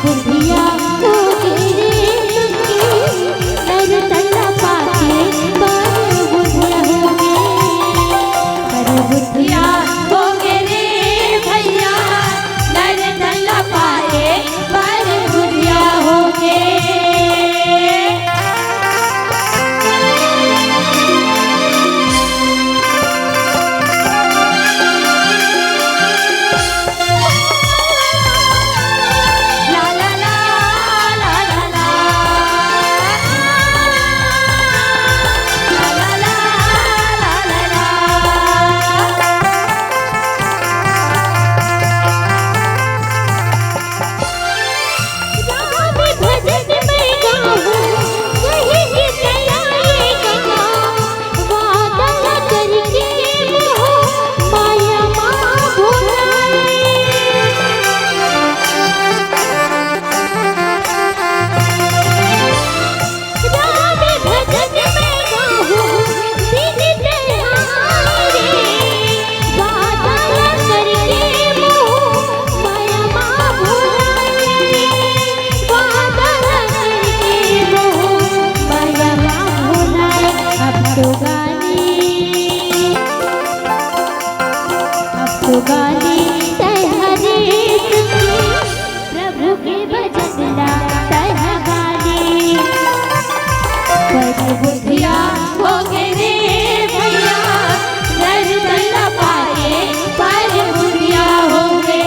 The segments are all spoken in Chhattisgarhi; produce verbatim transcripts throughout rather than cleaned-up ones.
बुधिया होगे रे सुखी, नर तन ला पाके बर बुधिया होगे। बर बुधिया होगे रे भैया, नर तन ला पाके बर बुधिया होगे। अब तो गाली तैं हरे सुखी, प्रभु के भजन ला तैं गाली। पर बुधिया होगे रे भैया, नर तन ला पाके पर बुधिया होगे।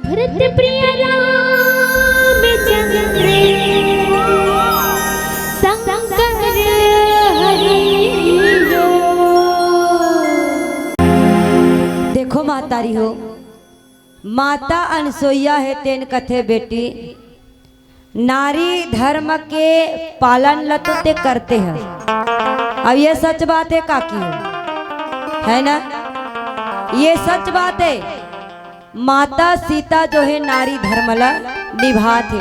भरत प्रिय रामचंद्र शंकर हरि लो। देखो महतारी हो, माता अनसुइया हे तेन कथे बेटी, नारी धर्म के पालन ल तो ते करते ह। अब ये सच बात हे काकी हो, है ना? ये सच बात हे। माता सीता जो हे नारी धर्म ल निभात हे।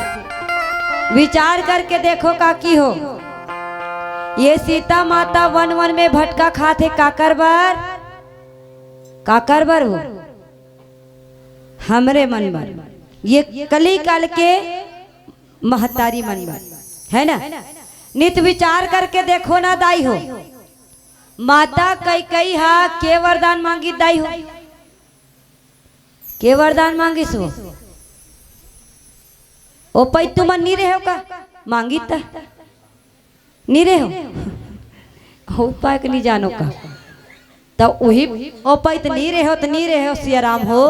विचार करके देखो काकी हो, ये सीता माता वन वन में भटका खात हे काकर बर, काकर बर हो? हमरे मन बर, ये कली काल के महतारी मन बर, है ना? नित विचार करके देखो ना दाई हो, माता कैकई हा के वरदान मांगी दाई हो? के वरदान मांगिस हो? ओ पै तुमन नी रहे हो का? मांगी त नी रहे हो? हो पाए के नी जानो का? त उही ओ पै त नी रहे हो, त नी रहे हो सियाराम हो।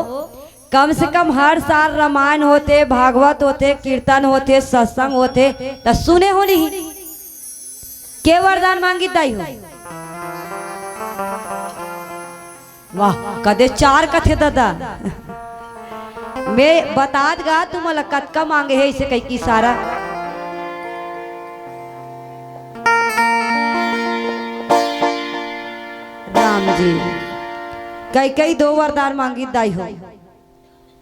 कम से कम हर साल रामायण होथे, भागवत होथे, कीर्तन होथे, सत्संग होथे, त सुने हो नहीं? के वरदान मांगिस दाई हो? वाह, कदे चार कथे ददा। मैं बतात गा तुमन ला कतका मांगे हे, अइसे कहिके इशारा। राम जी, कई कई दो वरदान मांगिस दाई हो।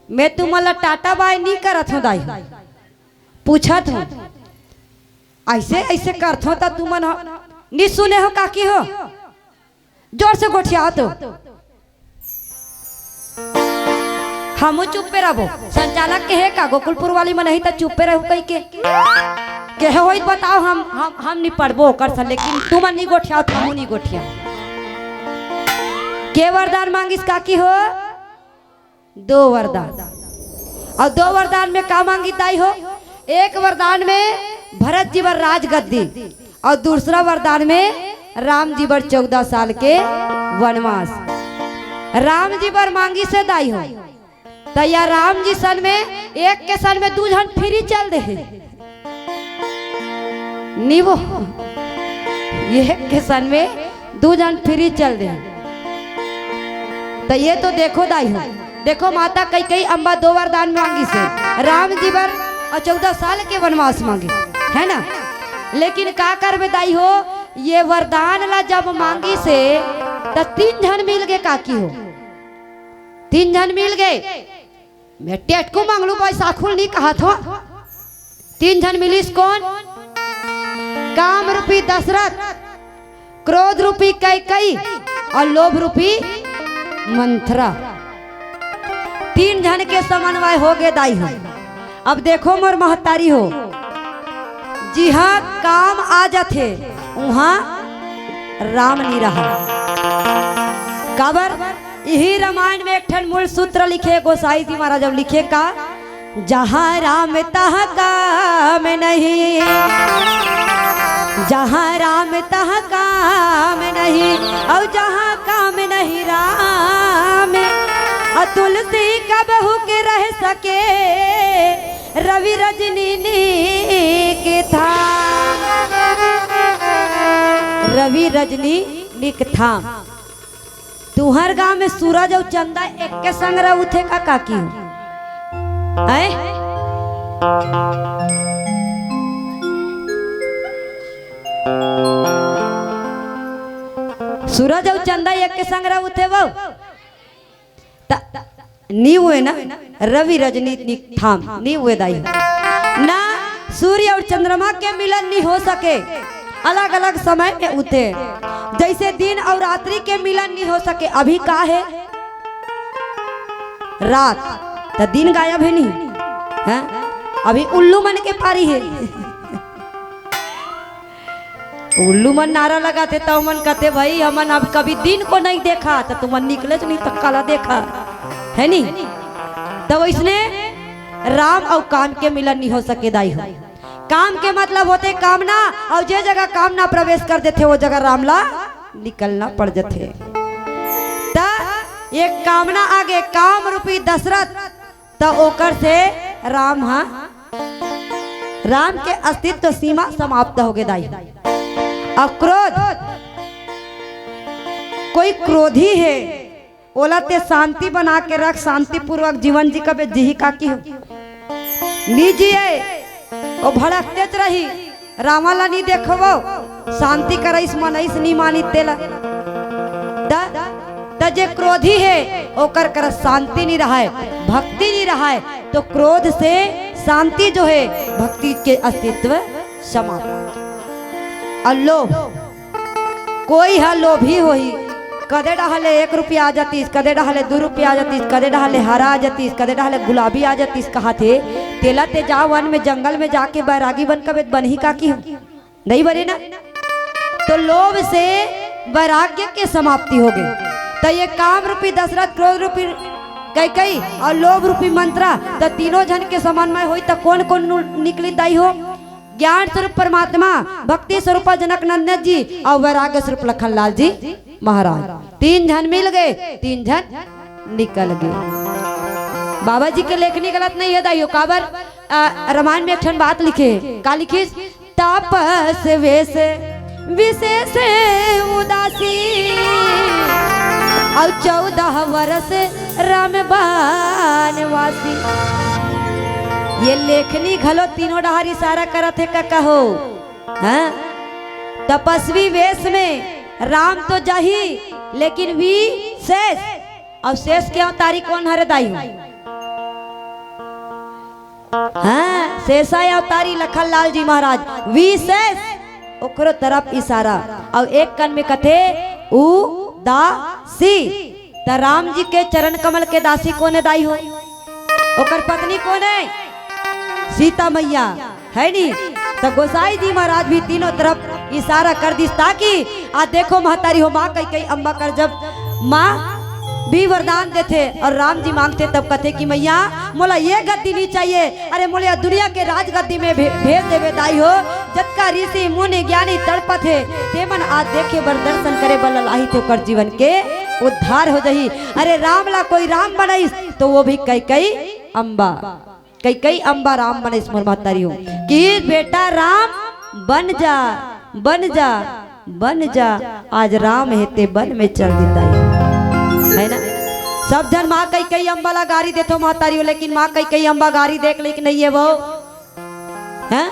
मैं तुमन ला टाटा बाय नी करत हों दाई हो, पूछत हों, अइसे अइसे करथों त तुमन ह नी सुने हो काकी हो? जोर से गोठियाव तो। हमू चुप्पे रहिबो। संचालक के हे का गोकुलपुर वाली मन ही त चुप्पे रहू कहिके? केहे होई त बताव, हम, हम, हम निपटबो ओकर से, लेकिन तुमन नी गोठियाव त हमू नी गोठियाव। के वरदान मांगिस काकी हो? दो वरदान। अउ दो वरदान में का मांगिस दाई हो? एक वरदान में भरत जी बर राजगद्दी अउ दूसरा वरदान में राम जी बर चौदह साल के वनवास। राम जी बर मांगिस हे दाई हो, त या राम जी सन में एक के सन में दू झन free चल दे हे। नी वो, ये के सन में दू झन free चल दे। त ये तो देखो दाई हो, देखो माता कैकेयी अम्बा दो वरदान मांगिस हे, राम जी बर अउ चौदह साल के वनवास मांगे, है ना? लेकिन का करबे दाई हो, ये वरदान ला जब मांगिस हे त तीन झन मिल गे काकी हो, तीन झन मिल गे। मैं टेटकू मंगलू बैसाखुल नी कहत हों। तीन झन मिलिस कोन? काम रूपी दशरथ, क्रोध रूपी कैकेयी अउ लोभ रूपी मंथरा। तीन झन के समन्वय हो गे दाई हो। अब देखो मोर महतारी हो, जिहां काम आ जाथे उहां राम नी रहा। काबर? इही रामायण में एक ठन मूल सूत्र लिखे गोसाई जी महाराज, अब लिखे का, जहाँ राम तहाँ काम नहीं, जहाँ राम तहाँ काम नहीं, अउ जहाँ काम नहीं राम। अउ तुलसी कबहू के रह सके, रवि रजनी नीक थाम, रवि रजनी नीक थाम। तुंहर गांव में सूरज अउ चंदा एके संग रहुथे का काकी? हैं? सूरज अउ चंदा एके संग रहुथे वो? त नी हुए ना, रवि रजनी नीक थाम, नी हुए दाई। ना सूर्य अउ चंद्रमा के मिलन नी हो सके, अलग-अलग समय में उठे। जइसे दिन अउ रात्रि के मिलन नी हो सके, अभी का हे? रात, त दिन गायब हे नी, हैं? अभी उल्लू मन के पारी हे। उल्लू मन नारा लगाथे, त ओमन कथे, "भाई, हमन अब कभी दिन को नहीं देखा, त तुमन निकलेच नहीं, त काला देखा?" हे नी? त वइसने राम अउ काम के मिलन नहीं हो सके, दाई हो। काम के मतलब होथे कामना, अउ जे जगह कामना प्रवेश कर देथे, वो जगह राम ला निकलना पड़ जथे। त ये कामना आगे, काम रूपी दशरथ, त ओकर से राम ह, राम के अस्तित्व सीमा समाप्त हो गे दाई। अउ क्रोध, कोई क्रोधी हे, ओला ते शांति बना के रख, शांतिपूर्वक जीवन जी कबे जीही काकी हो? नी जिए, ओ भड़कतेच रही। रावण ला नी देखवो, शांति करइस मनइस नी मानिस तेला। त, त जे क्रोधी हे, ओकर करा शांति नी रहय, भक्ति नी रहय, तो क्रोध से शांति जो हे, भक्ति के अस्तित्व समाप्त। अउ लोभ, कोई ह लोभी होही, कदे डहर ले एक रुपया आ जातिस, कदे डहर ले दू रुपया आ जातिस, कदे डहर ले हरा आ जातिस, कदे डहर ले गुलाबी आ जातिस, कहाथे, तेला ते जा वन में, जंगल में जाके बैरागी बन कबे त बनही काकी हो? नहीं बने ना। तो लोभ से वैराग्य के समाप्ति हो गई। तो ये काम रूपी दशरथ, क्रोध रूपी कैकेयी अउ लोभ रूपी मंथरा, त तीनों झन के समन्वय होई त कोन कोन नु-, निकली दाई हो? ज्ञान स्वरूप परमात्मा, भक्ति स्वरूप जनक नंदन जी अउ वैराग्य स्वरूप लखनलाल जी महाराज। तीन झन मिल गे, तीन झन निकल गे। बाबा जी के लेखनी गलत नहीं हे दाई हो, काबर, अ, रामायण में एक ठन बात लिखे, का लिखिस? तापस वेश विशेष उदासी, अउ चौदह वर्ष राम बनवासी। ये लेखनी घलो तीनों डहार इशारा करत हे, का कहो? हाँ? तपस्वी वेश में राम तो जाही, लेकिन विशेष, अउ शेष के अवतारी कोन हरे दाई हो? हाँ, शेषा अवतारी लखन लाल जी महाराज, विशेष ओकरो तरफ इशारा। अउ एक कन में कथे उदासी, त राम जी के चरण कमल के दासी कोन हे दाई हो? ओकर पत्नी कोन हे? सीता मैया, है नी? त गोसाई जी महाराज भी तीनों तरफ इशारा कर दिस, ताकि आ देखो महतारी हो, माँ कैकई अम्बा कर जब माँ भी वरदान देथे अउ राम जी मांगथे, तब कथे कि मैया, मोला ये गद्दी नहीं चाहिए, अरे मोला दुनिया के राजगद्दी में भे-, भेज देवे दाई हो। जतका ऋषि मुनि ज्ञानी तड़पत हे, तेमन आज देखे बर, दर्शन करे बर ललाही थे, ओकर जीवन के उद्धार हो जाही। अरे राम ला कोई राम बनइस, तो वो भी कैकई अम्बा, कैकई अम्बा राम बनइस मोर महतारी हो, कि बेटा राम बन जा, बन जा, बन जा। आज राम हे ते बन में चल दिस दाई, है ना? सब झन माँ कैकई अम्बा ला गारी देथो महतारी हो, लेकिन माँ कैकई अम्बा गारी देख ले कि नहीं हे वो? हैं?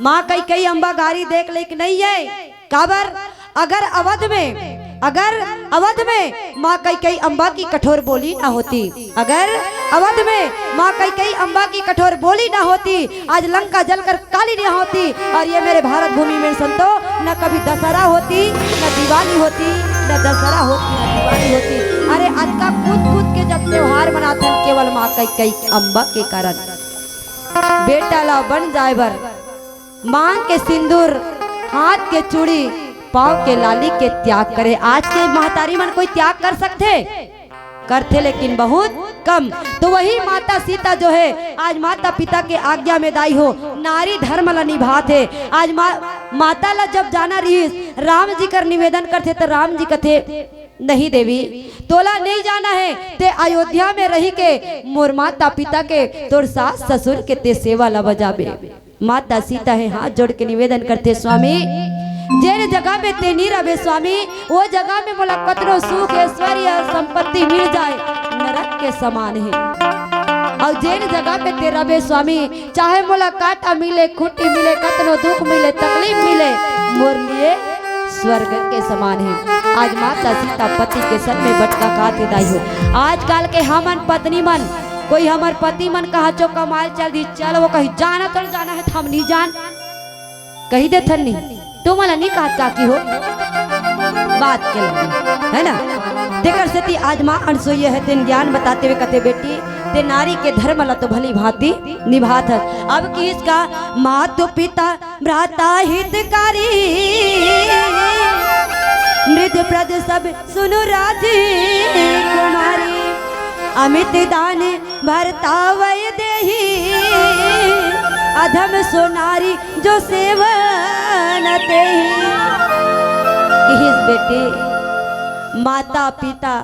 माँ कैकई अम्बा गारी देख ले कि नहीं हे? काबर? अगर अवध में, अगर अवध में माँ कैकई अम्बा की कठोर बोली ना होती, अगर अवध में माँ कैकई अम्बा की कठोर बोली ना होती, आज लंका जलकर काली ना होती, और ये मेरे भारत भूमि में संतो, न कभी दशहरा होती, न दिवाली होती, न दशहरा होती, न दिवाली होती। अरे, अतका कूद कूद के जब त्योहार मनाथन, केवल माँ कैकई अम्बा के कारण। बेटा ला बन जाए बर मांग के सिंदूर, हाथ के चूड़ी, पाँव के लाली के त्याग करे। आज के महतारी मन कोई त्याग कर सकथे? करथे, लेकिन बहुत कम। तो वही माता सीता जो है, आज माता पिता के आज्ञा में दाई हो, नारी धर्म ला निभात हे। आज मा-, माता ला जब जाना रहिस, राम जी कर निवेदन करथे, तो राम जी कथे, नहीं देवी, तोला नहीं जाना है, ते अयोध्या में रही के मोर माता पिता के, तोर सास ससुर के ते सेवा ला बजाबे। माता सीता हे हाथ जोड़ के निवेदन करथे, स्वामी, जेन जगह में ते नी रबे स्वामी, वो जगह में मोला कतनो सुख, ऐश्वर्य, संपत्ति मिल जाए, नरक के समान हे। अउ जेन जगह में ते रबे स्वामी, चाहे मोला कांटा मिले, खूंटी मिले, कतनो दुख मिले, तकलीफ मिले, मोर लिए स्वर्ग के समान हे। आज माता सीता पति के सर में बटका खात हे दाई हो। आजकल के हमन पत्नी मन, कोई हमर पति मन कहा चो कमाल चल दी, चल वो कही जाना तो जाना है, हम नहीं जान, कही देथन नहीं, तुमन ला नहीं कहत काकी हो, बात के लगी, है ना? तेकर सेती आज माँ अनसुईया हे, तेन ज्ञान बताते हुए कथे, बेटी, ते नारी के धर्म ला तो भली भांति निभात हस। अब किहिस का, मातु पिता भ्राता हितकारी, मृद प्रद सब सुनु राजी कुमारी। अमित दान भरता वै देही, अधम सो नारी जो सेवन तेही। किहिस बेटी, माता पिता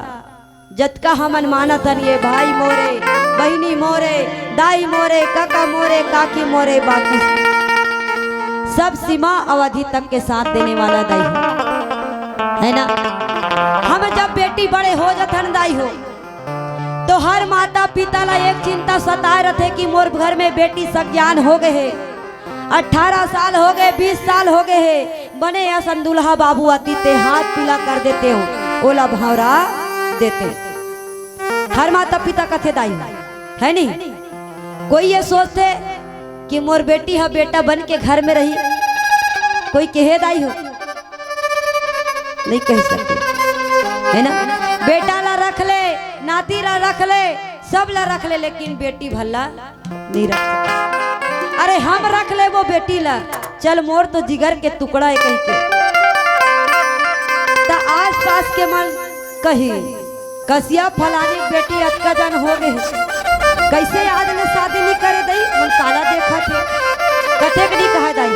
जतका हमन मानत हन, ये भाई मोरे, बहिनी मोरे, दाई मोरे, काका मोरे, काकी मोरे, बाकी सब सीमा अवधि तक के साथ देने वाला दाई हो, है ना? हम जब बेटी बड़े हो जथन दाई हो, तो हर माता पिता ला एक चिंता सताए रथे कि मोर घर में बेटी सज्ञान हो गए हे, अठारह साल हो गए, बीस साल हो गए हे, बने असन दुल्हा बाबू आती ते हाथ पीला कर देते हो, ओला भौरा देते। हर माता पिता कथे दाई, है नहीं? कोई ये सोचथे कि मोर बेटी ह बेटा बन के घर में रही, कोई कहे दाई हो? नहीं कह सकते, है ना? बेटा ला रख ले, नाती ला रख ले, सब ला रख ले, लेकिन बेटी भला नहीं रख सकते। अरे हम रख ले वो बेटी ला, चल मोर तो जिगर के टुकड़ा है कहिके। त आस पास के मन कही, कसिया फलानी बेटी अतका जन हो गए, कैसे आज ले शादी नहीं करे दई? मन काला देखा थे, कथे के नहीं कहा दाई,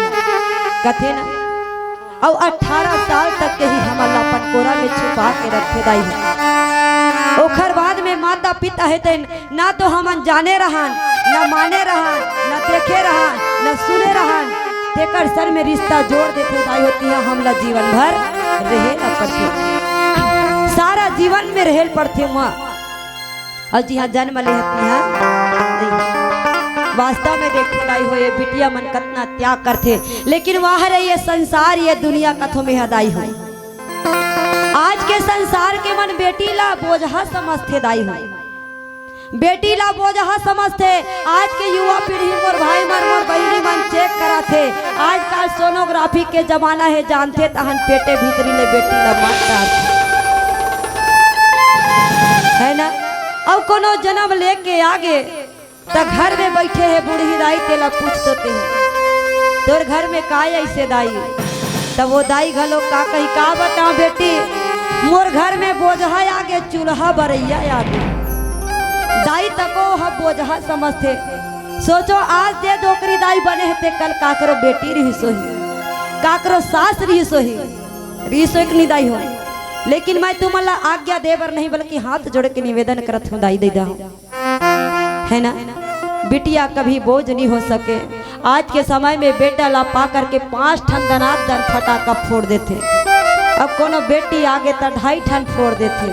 कथे ना। अउ अठारह साल तक के ही हमन ला अपन कोरा में छुपा के रखे दाई। ओखर बाद में माता पिता हे तेन ना तो हमन जाने रहन, ना माने रहन, ना देखे रहन, ना सुने रहन। तेकर सर में रिश्ता जोड़ देथे दाई हो, तिहां हमला जीवन भर रहे ल पड़थे, सारा जीवन में रहे ल पड़थे उहां। अउ जिहां जन्म ले हस तिहां नहीं। वास्तव में देखो दाई हो, ये बिटिया मन कतना त्याग करथे, लेकिन वाह रे ये संसार, ये दुनिया कथो में ह दाई हो। आज के संसार के मन बेटी ला बोझा समझथे दाई हो, बेटी ला बोझा समझथे। आज के युवा पीढ़ी, मोर भाई मन, मोर बहिनी मन चेक कराथे। आजकल सोनोग्राफी के जमाना हे, जानथे तहन पेटे भीतरी ले बेटी ला मार डारथे, है ना? अउ कोनो जन्म लेके आगे त घर में बैठे हे बूढ़ी दाई, तेला पूछ तो ते, तोर घर में काय अइसे दाई? तब वो दाई घलो का कही, का बताओ बेटी, मोर घर में बोझा आगे, चूल्हा बरैया आगे। दाई तको ह बोझा समझथे। सोचो, आज जे डोकरी दाई बने हे, ते कल काकरो बेटी रिहिस होही, काकरो सास रिहिस होही, रिहिस होही कि नहीं दाई हो? लेकिन मैं तुमन ला आज्ञा दे बर नहीं, बल्कि हाथ जोड़ के निवेदन करत हूँ दाई ददा हो, है ना? बिटिया कभी बोझ नहीं हो सके। आज के समय में बेटा ला पा करके पांच ठन दनादन फटाका फोड़ देथे। अब कोनो बेटी आगे त ढाई ठन फोड़ देथे,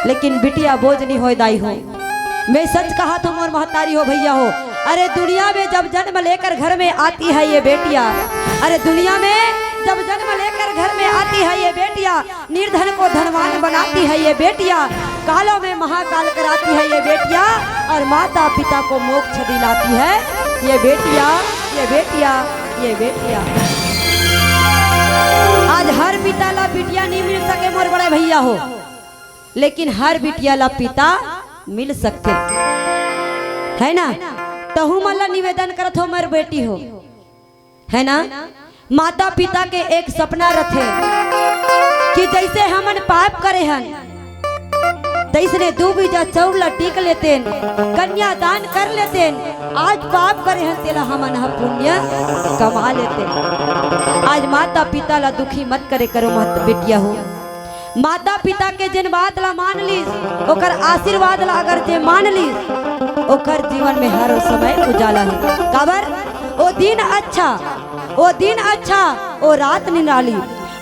लेकिन बिटिया बोझ नहीं होय दाई हो। मैं सच कहा था मोर महतारी हो, भैया हो, अरे दुनिया में जब जन्म लेकर घर में आती है ये बेटिया, अरे दुनिया में जब जन्म लेकर घर में आती है ये बेटिया, निर्धन को धनवान बनाती है ये बेटिया, कालों में महाकाल कराती है ये बेटिया, और माता पिता को मोक्ष दिलाती है ये बेटिया, ये बेटिया, ये बेटिया। आज हर पिता ला बिटिया नहीं मिल सके मोर बड़े भैया हो, लेकिन हर बिटिया ला पिता मिल सकथे, है ना? तहू मन ला निवेदन करत हो, मोर बेटी हो, है ना? माता पिता के एक सपना रथे कि जैसे हमन पाप करे हन, तैसने दू बीजा चौर ला टीक लेतेन, कन्यादान कर लेतेन। आज पाप करे हन, तेला हमन ह पुण्य कमा लेतेन। आज माता पिता ला दुखी मत करे करो, मत बेटिया हो। माता पिता के जेन बात ला मान लीस, ओकर आशीर्वाद ला अगर जे मान लीस, ओकर जीवन में हर समय उजाला हे। काबर? ओ दिन अच्छा, ओ दिन अच्छा, ओ रात निराली।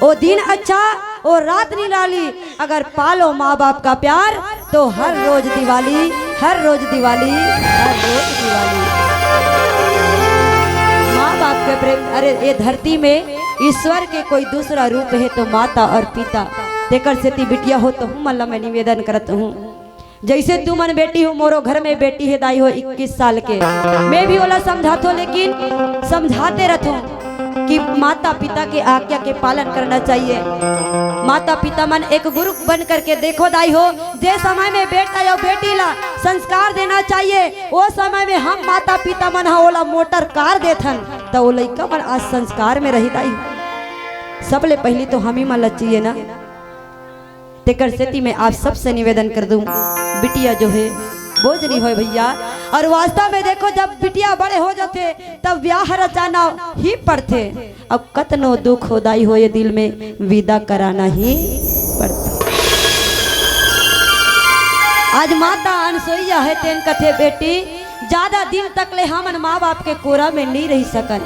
ओ दिन अच्छा, ओ रात निराली। अगर पालो माँ बाप का प्यार, तो हर रोज दिवाली, हर रोज दिवाली, हर रोज दिवाली। माँ बाप के प्रेम, अरे ये धरती में ईश्वर के कोई दूसरा रूप हे तो माता और पिता। तेकर सेती बिटिया हो, तहू मन ला मैं निवेदन करत हूँ, जैसे तुमन बेटी हो, मोरो घर में बेटी हे दाई हो इक्कीस साल के, मैं भी ओला समझाथो, लेकिन समझाते रथो कि माता पिता के आज्ञा के पालन करना चाहिए। माता पिता मन एक गुरु बन करके देखो दाई हो, जे समय में बेटा या बेटी ला संस्कार देना चाहिए, ओ समय में हम माता पिता मन ह ओला मोटर कार देथन, त ओ लइका मन आज संस्कार में रही दाई। सबले पहली तो हम ही मन ला चाहिए ना। तेकर सेती मैं आप सबसे निवेदन कर दूं, बिटिया जो है बोझ नहीं होय भैया। और वास्तव में देखो, जब बिटिया बड़े हो जाथे, तब ब्याह रचाना ही पड़थे। अब कतनो दुख हो दाई हो, ये दिल में विदा कराना ही पड़थे। आज माता अनसुईया हे, तेन कथे, बेटी, ज्यादा दिन तक ले हमन माँ बाप के कोरा में नहीं रह सकन।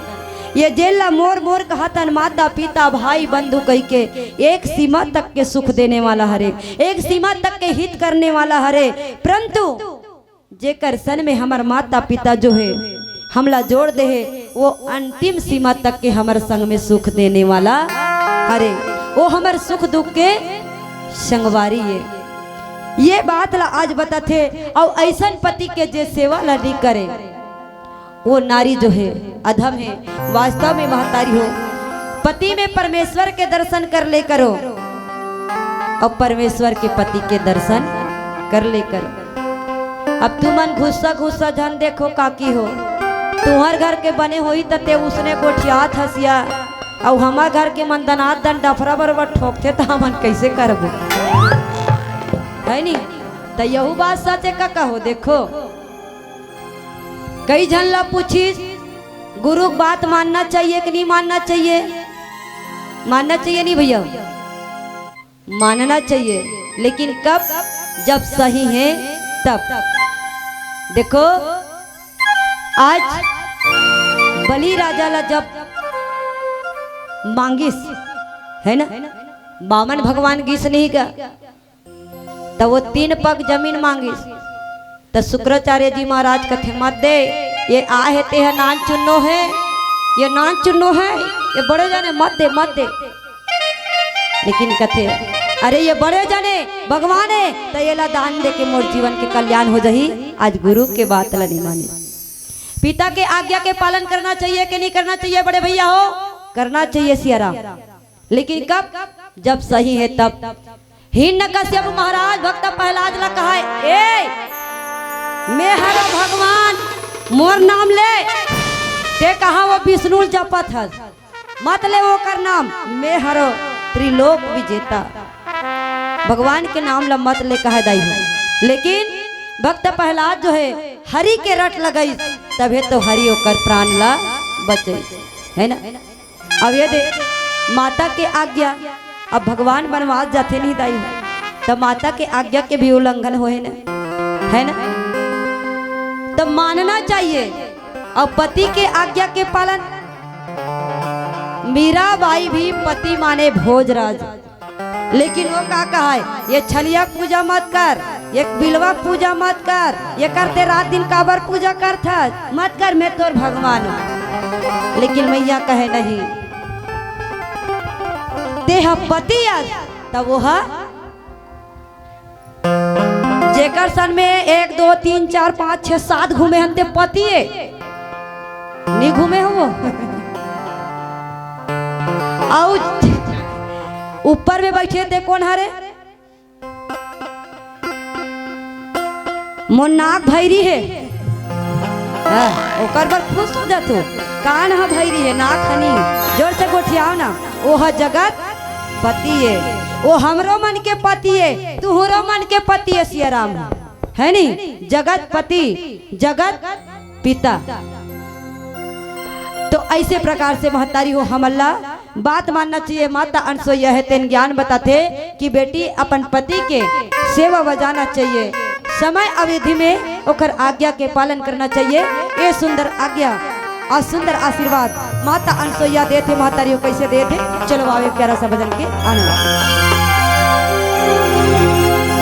ये जेन ला मोर मोर कहतन, माता पिता भाई बंधु कहिके एक सीमा तक के सुख देने वाला हरे, एक सीमा तक के हित करने वाला हरे, परंतु जेकर सन में हमर माता पिता जो हे, हमला जोड़ दे हे, वो अंतिम सीमा तक के हमर संग में सुख देने वाला हरे, वो हमर सुख दुख के संगवारी हे। ये बात ला आज बताथे। अउ ऐसन पति के जे सेवा ला नी करे, वो नारी जो हे अधम हे। वास्तव में महतारी हो, पति में परमेश्वर के दर्शन कर ले करो, और परमेश्वर के पति के दर्शन कर ले करो। अब तुमन गुस्सा गुस्सा झन देखो काकी हो, तुहर घर के बने होई त ते उसने गोठियात हसिया, अउ हमर घर के मन दनादन डफरा बरोबर ठोकथे त हमन कैसे करबो, है नी? त यहू बात सच हे का कहो, देखो कई झन ला पूछिस, गुरु के बात मानना चाहिए कि नहीं मानना चाहिए? मानना चाहिए नहीं भैया? मानना चाहिए, लेकिन कब? जब सही है तब। देखो, आज बलि राजा ला जब मांगिस, है ना, बामन भगवान गिस नहीं गा, त वो तीन पग जमीन मांगिस। त शुक्राचार्य जी महाराज कथे, "मत दे, ये आहे तेह नान चुन्नो है, ये नान चुन्नो है, ये बड़े जाने मत दे, मत दे।" लेकिन कथे, "अरे ये बड़े जाने भगवान है, त येला दान दे के मोर जीवन के कल्याण हो जाही।" आज गुरु के बात ला नहीं माने। पिता के आज्ञा के पालन करना चाहिए कि नहीं करना चाहिए बड़े भैया हो? करना चाहिए सियाराम। लेकिन कब? जब सही है तब। हिरण्यकश्यप महाराज भक्त प्रहलाद ला कहा, "ए, मैं हरो भगवान, मोर नाम ले।" ते कहा वो विष्णु जपत हस, "मत ले ओकर नाम, मैं हरो त्रिलोक विजेता।" भगवान के नाम ला मत ले कहा दाई हो। लेकिन भक्त प्रहलाद जो है हरि के रट लगाई, तभे तो हरि ओकर प्राण ला बचे, है ना? अब ये दे, माता के आज्ञा, अब भगवान बनवास जाथे नहीं दाई, त माता के आज्ञा के भी उल्लंघन होए न, है ना? त मानना चाहिए। अब पति के आज्ञा के पालन, मीराबाई भी पति माने भोजराज, लेकिन वो का कहा है, "ये छलिया पूजा मत कर, ये बिलवा पूजा मत कर, ये करते रात दिन काबर पूजा करथस, मत कर, मैं तोर भगवान हूँ।" लेकिन मैया कहे, "नहीं, तेह पति अस।" तब वो ह, जेकर सन में एक, दो, तीन, चार, पाँच, छह, सात घूमे हन, ते पति ए। नहीं घूमे हो वो। अउ ऊपर में बैठे ते कोन हरे? मोर नाक भैरी हे। हाँ, ओकर बर खुश हो जाथो। कान ह भैरी हे, नाक हनी। जोर से गोठियाओ ना। ओ ह जगत पति ए। ओ हमरो मन के पति ए, तुहरो मन के पति ए, सियाराम ह। है नी? जगत पति, जगत पिता। तो ऐसे प्रकार से महतारी हो हमला बात मानना चाहिए। माता अनसुईया हे तेन ज्ञान बताथे कि बेटी अपन पति के सेवा बजाना चाहिए, समय अवधि में ओकर आज्ञा के पालन करना चाहिए। ये सुंदर आज्ञा और सुंदर आशीर्वाद माता अनसुईया देथे। महतारी हो कैसे देथे, चलो आवे प्यारा सा भजन के आनंद।